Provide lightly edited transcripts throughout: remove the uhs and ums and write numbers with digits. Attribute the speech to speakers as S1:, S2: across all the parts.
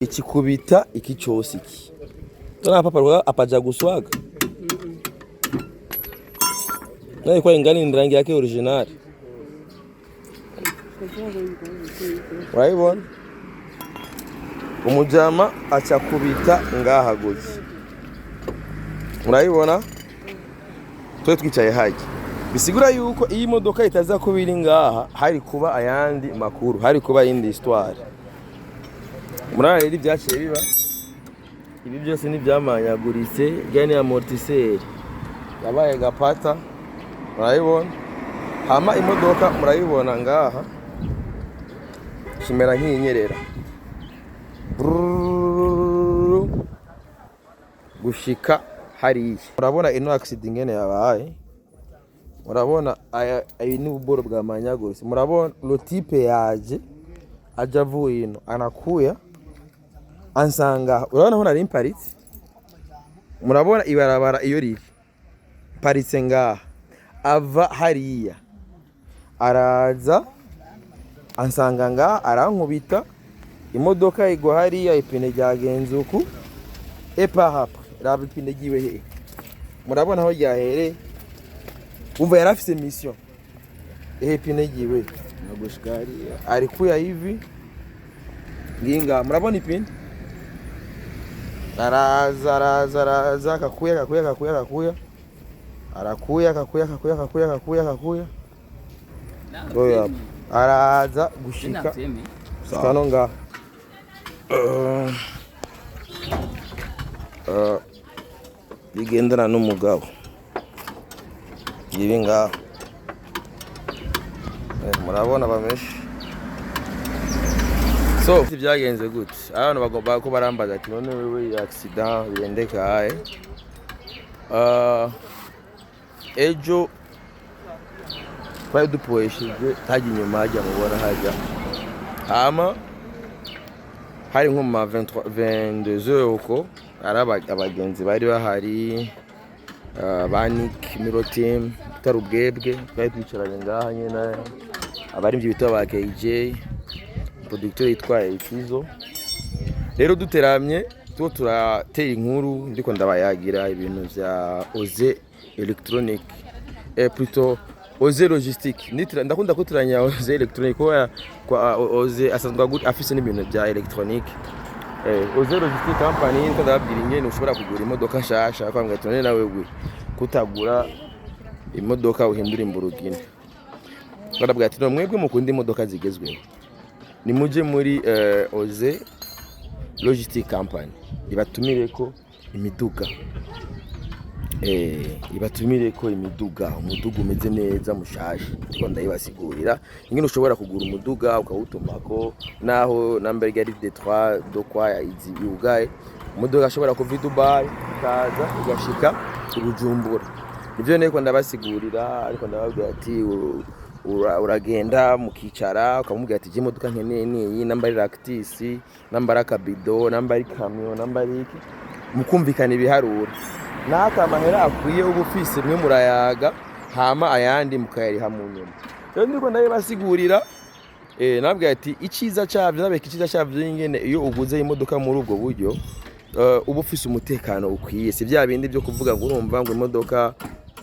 S1: Ikikubita iki cyose iki. Tona papa rwa apaja guswaga. Na kwa ingani ni rangi yake original. Urayibona? Umujama aca kubita ngaha gutya. Murayibona? Twe twicaye hajya. Bisigura yuko iyi modoka itaza kuba iri ngaha hari kuba ayandi makuru, hari kuba iyindi histoire. Murabona rero ibyaciye biba. Ibi byose ntibyamanyaguritse, rya ni amortiseur. Yabaye gapata. Murayibona? Hama imodoka murayibona ngaha. Kimera nk'iyinyerera. Brrrr. Gushika hariya. Murabona ino accident ingene yabaye. Murabona aya ayi ni ububoro bwamanyaguritse. Murabona le type yaje aja avuye ino anakuya ansanga, urabona aho nari mparitse. Murabona ibarabara iyo riri, mparitse ngaha, ava hariya araza ansanga ngaha, arankubita imodoka igwa hariya, ipine ryagenze uku epa hapa, raba ipine ryiwe hehe, murabona aho ryahereye. Umva yari afise mission, ehe ipine ryiwe
S2: Nagushika hariya.
S1: Alikuya hivi nginga, murabona ipine, araza araza araza, akakuya akakuya akakuya akakuya, arakuya akakuya akakuya akakuya akakuya akakuya. Oya, araza gushika gushika no ngaha. Bigendana n'umugabo ibi ngaha. Murabona bameshe. So byagenze gute? Abantu bagomba ko barambaza ati: "None wewe accident birendekaye?" Ejo twari dupoesheje hajya inyuma, hajya mubona hajya, hama hari nko mu ma 23 22 heures uko, ari abagenzi bari bahari, ba Nick Miro Team utari ubwebwe, twari twicaranye ngaha nyine, abarimvyi bita ba KJ, producteur yitwa Ikizo. Rero duteramye tuko turatera inkuru, ndiko ndabayagira ibintu vya Oze Electronic, plutôt Oze Logistique. Ndakunda kutiranya Oze Electronic kubera kwa Oze asanzwe afise n'ibintu vya electronique. Oze Logistique Company, ndiko ndababwira ingene ushobora kugura imodoka nshasha, akambwira ati: "None nawe gwe kutagura imodoka uhindura imburugine?" Barabwira ati: "No mwebwe mukunda imodoka zigezweho, nimuje muri Oze Logistic Company ibatumireko imiduga, ibatumireko imiduga, umuduga umeze neza mushasha." Ndiko ndayibasigurira ingene ushobora kugura umuduga ukawutumako, naho nambere gari Détroit do kwa izi yugaye, umuduga ashobora kuva i Dubai ukaza ugashika i Bujumbura. Nivyo niko ndabasigurira, ariko ndababwira ati uragenda mukicara, ukamubwira ati: "Je imodoka nkeneye niyi, namba ari Ractis, namba ari akabido, namba ari kamyo, namba ari iki," mukumvikana ibiharuro n'aka mahera akwiye uba ufise, mwe murayaga, hama ayandi mukayariha mu nyuma. Rero ndiko ndabibasigurira, nababwira ati iciza cavyo, nabeka iciza cavyo ingene iyo uguze imodoka muri ubwo buryo, uba ufise umutekano ukwiye. Si vya bindi byo kuvuga ngo urumva ngo imodoka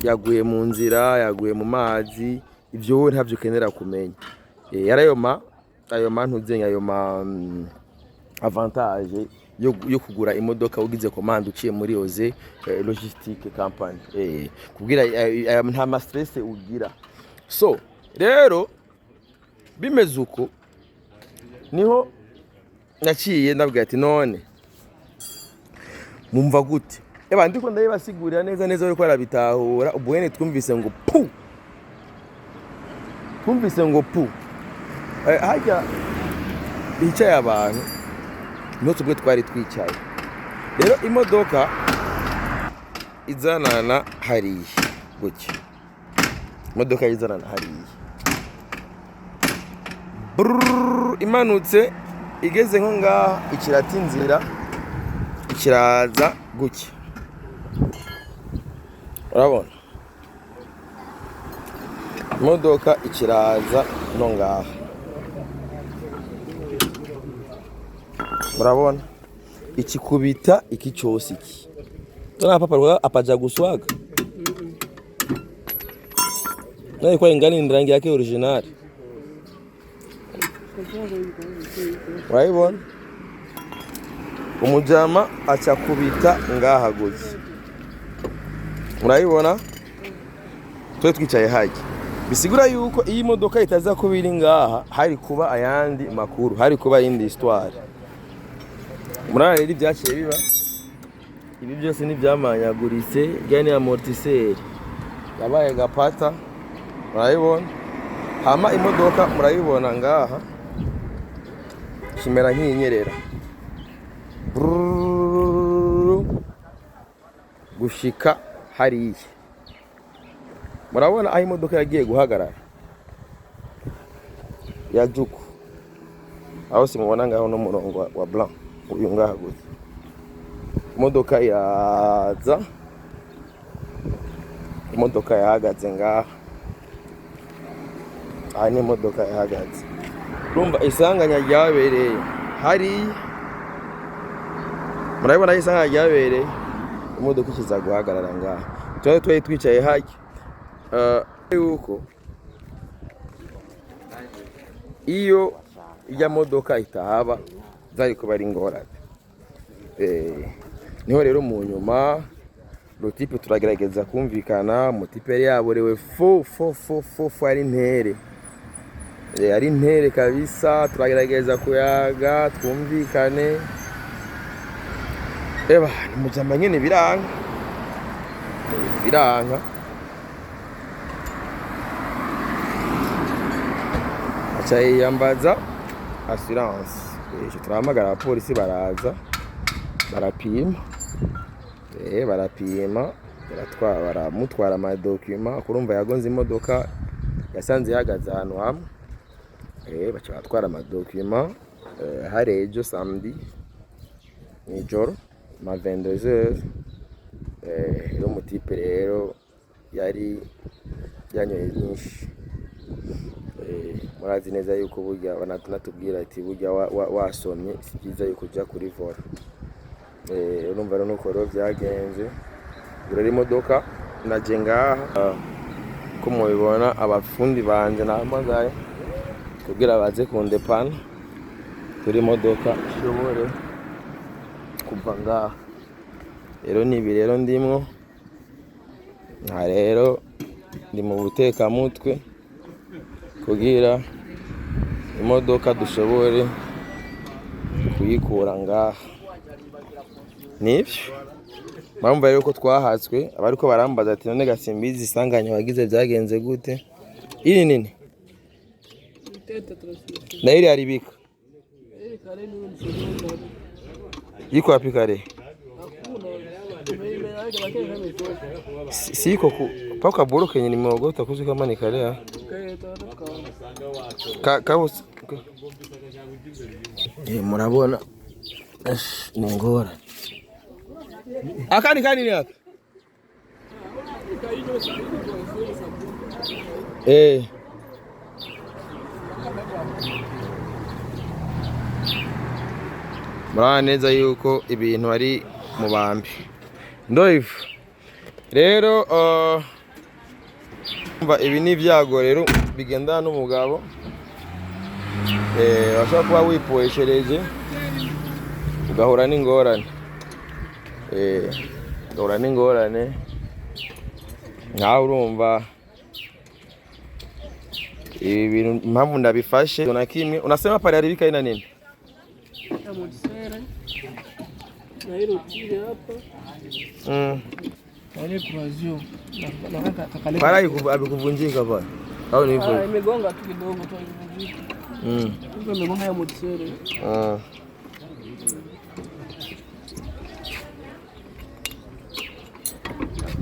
S1: yaguye mu nzira, yaguye mu mazi, ivyo wowe ntavyo ukenera kumenya. Yari ayo ma ntuzenya ayo ma avantage yo kugura imodoka ugize commande uciye muri Oze Logistique Company, kubwira nta ma stress ugira. So rero bimeze uko, niho naciye ndabwira ati: "None mumva gute?" Eba ndiko ndabibasigurira neza neza, bariko barabitahura. Ubwo nyene twumvise ngo pu, twumvise ngo pu. Harya hicaye abantu niho twebwe twari twicaye. Rero imodoka izanana hariya gutya, imodoka izanana hariya. Brrrr, imanutse igeze nko ngaha ikirata inzira, ikiraza gutya. Urabona imodoka ikiraza no ngaha. Murabona ikikubita iki cyose iki. Tuna hapa palikuwa hapajaguswaga. Na ilikuwa ingali ni rangi yake original. Urayibona? Umujama aca kubita ngaha gutya. Murayibona? Twe twicaye hajya. Bisigura yuko iyi modoka itaza kuba iri ngaha, hari kuba ayandi makuru, hari kuba iyindi histoire. Murabona rero ibyaciye biba. Ibi byose nibyamanyaguritse, rya ni amortisseur. Yabaye gapata. Murayibona? Hama imodoka murayibona ngaha. Kimera nk'iyinyerera. Brrrr. Gushika hariya. Murabona aho imodoka yagiye guhagarara. Ya juku. Aho simubona ngaho no murongo wa blanc. Uyu ngaha gutya. Imodoka iraza. Imodoka yahagaze ngaha. Aha ni imodoka yahagaze. Urumva isanganya ryabereye hariya. Murabibona aho isanganya ryabereye. Imodoka ikiza guhagarara ngaha. Twari twari twicaye hajya. Yuko iyo ijya modoka itahaba zari kuba ari ingorane. Niho rero mu nyuma le type turagerageza kumvikana, mu type yari yaborewe fo fo fo fo fo, ari ntere. Ari ntere kabisa, turagerageza kuyaga twumvikane. Eba mujama nyene biranka. Biranka. Aca yiyambaza assurance. Turahamagara abapolisi baraza barapima. Barapima, baratwara, baramutwara ama documents, kurumva yagonze imodoka yasanze ihagaze ahantu hamwe. Baca baratwara ama documents, hari ejo samedi mw'ijoro ma 22h. Rero mu type rero yari yanyoye nyinshi. Murazi neza yuko burya banatubwira ati burya wasomye si byiza yuko uja kuri volant. Urumva rero nuko rero vyagenze. Rero imodoka naje ngaha ko mubibona, abafundi banje nahamagaye kugira baze kundepana kuri imodoka ishobore kuva ngaha. Rero nibi rero ndimwo nka rero ndi mu butekamutwe kugira imodoka dushobore kuyikura ngaha. Nivyo murumva rero ko twahatswe, abariko barambaza ati none Gasimbizi isanganya wagize vyagenze gute? Ili nini? Na ili haribika. Iko wapi kare? Si iko ku paka buro kenye nimeogota kuzi kama ni kare. Ka ka murabona ni ngorane. Akani kani ni aka? Murabona neza yuko ibintu ari mu bambi. Ndoivu. Rero umva ibi ni ibyago rero bigendana n'umugabo. Washobora kuba wipoeshereje ugahura n'ingorane. Ugahura n'ingorane. Nkawe urumva ibi bintu impamvu ndabifashe na kimwe unasema pale haribika ina nini?
S2: Na hilo tile hapa. Na ile kurazio. Na kaka
S1: Pale haikuvunjika pale. Au ni hivyo?
S2: Imegonga tu kidogo tu haikuvunjika. Hiyo imegonga ya motisere.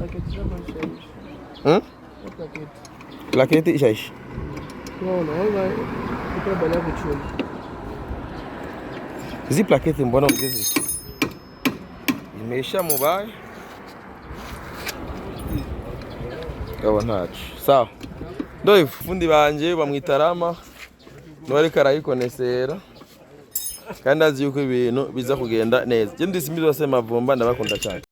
S2: Paketi zako ishaisha. Paketi.
S1: Lakini ishaisha.
S2: Unaona, wewe uko bali yako chini.
S1: Hizi plaketi mbona mzizi? Imeisha mubaya. Gabo ntacu. Sawa. Ndo fundi banje bamwita Rama. Niwe ariko arayikonesera. Kandi azi yuko ibintu biza kugenda neza. Je ndi Simbizi wa Semavumba, ndabakunda cyane.